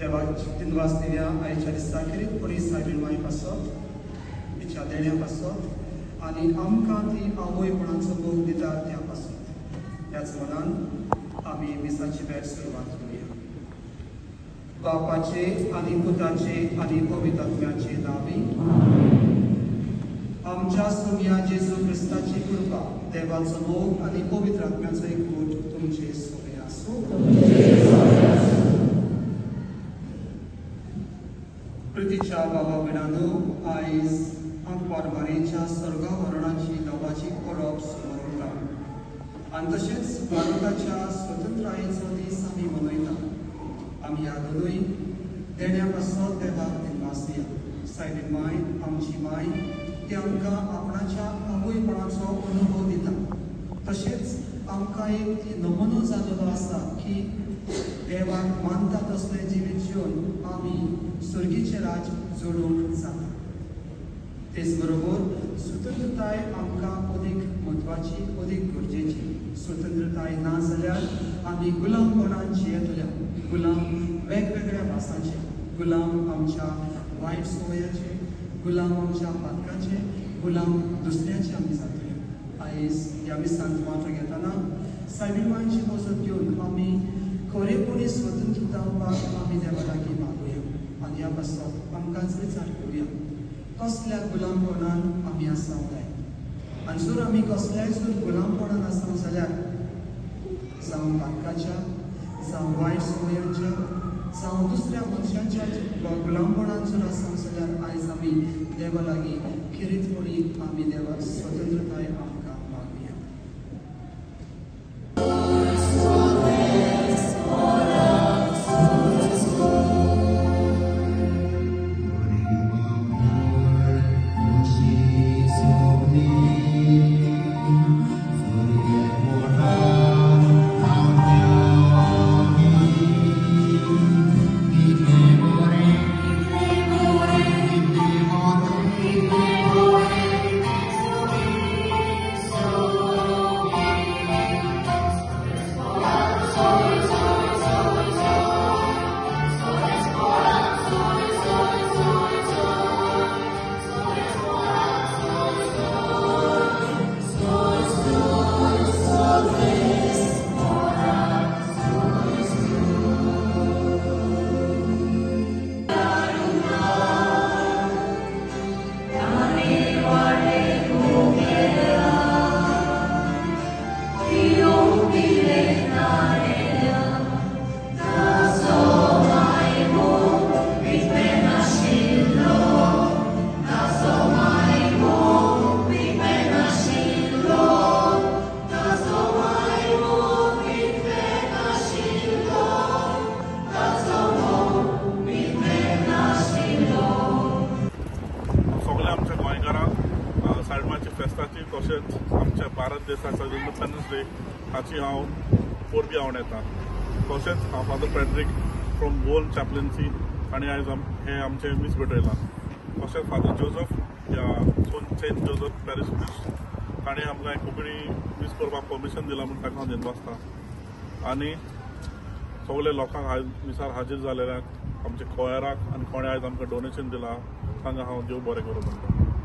देवाक दिनवास दिवया आयच्या दिसा खेरीतपणी सायबीण माय पासत तिच्या देण्या पासत आनी आमकां ती आवयपणाचो मोग दिता त्या पासत. ह्याच मनान आमी मिसाची भेट सुरवात करुया. बापाचे आनी पुताचे आनी पवित्र आत्म्याचे नांवी आमच्या सोम्या जेजू क्रिस्ताची कृपा, देवाचो मोग आनी पवित्र आत्म्याचो एकवट तुमचे सोमे आसूं. प्रितीच्या बाबा भयणांनो, आयज आंकवार मारयेच्या स्वर्गावरणाची नांवाची परब समोर उरता आनी तशेंच भारताच्या स्वतंत्रायेचो दीस आमी मनयता. आमी ह्या दोनूय देण्या पासत देवाक दिनवास दिया. सायबीण माय आमची माय, ती आमकां आपणाच्या आवयपणाचो अनुभव दिता. तशेंच आमकां एक नमुनो जाल्लो आसा की देवाक मानता तसलें जिवीत जिवन आमी सुर्गीचें राज जोडूंक जाता. तेच बरोबर स्वतंत्रताय आमकां अदीक म्हत्वाची, अदीक गरजेची. स्वतंत्रताय ना जाल्यार आमी गुलामपणान जियेतल्या. गुलाम वेगवेगळ्या भासांचे, गुलाम आमच्या वायट संवयाचे, गुलाम आमच्या पातकाचे, गुलाम दुसऱ्याचे आमी जातले. आयज ह्या मिसांत वांटो घेतना सायबीण मांयची मजत घेवन आमी खरेपणी स्वतंत्र जावपाक आमी देवा लागीं मागुया आनी ह्या पासत आमकांच विचार करुया कसल्या गुलामपणान आमी आसा काय. आनी जर आमी कसल्याय जर गुलामपणान आसा जाल्यार, जावं पातकाच्या, जावं वायट संवयांच्या, जावं दुसऱ्या मनशांच्या गुलामपणान जर आसा जाल्यार आयज आमी देवा लागीं खेरीतपणी आमी देवा स्वतंत्रताय आमकां मागुया. तशेंच आमच्या भारत देशाचो इंडिपेंडन्स डे हाची हांव परबी आवडटा. तशेंच हांव फादर फ्रेडरीक फ्रॉम गोवन चॅपलन्सी हांणी आयज हें आमचें मीस भेटयलां. तशेंच फादर जोजफ ह्या सेंट जोजफ पॅरीश प्रिस्ट ताणें आमकां कोंकणी मीस करपाक परमिशन दिलां म्हूण ताका हांव दिनवासता. आनी सगळे लोकांक आयज मिसार हाजीर जाल्ल्याक, आमच्या कोयराक आनी कोणें आयज आमकां डोनेशन दिलां तांकां हांव देव बरें करूं म्हणटा.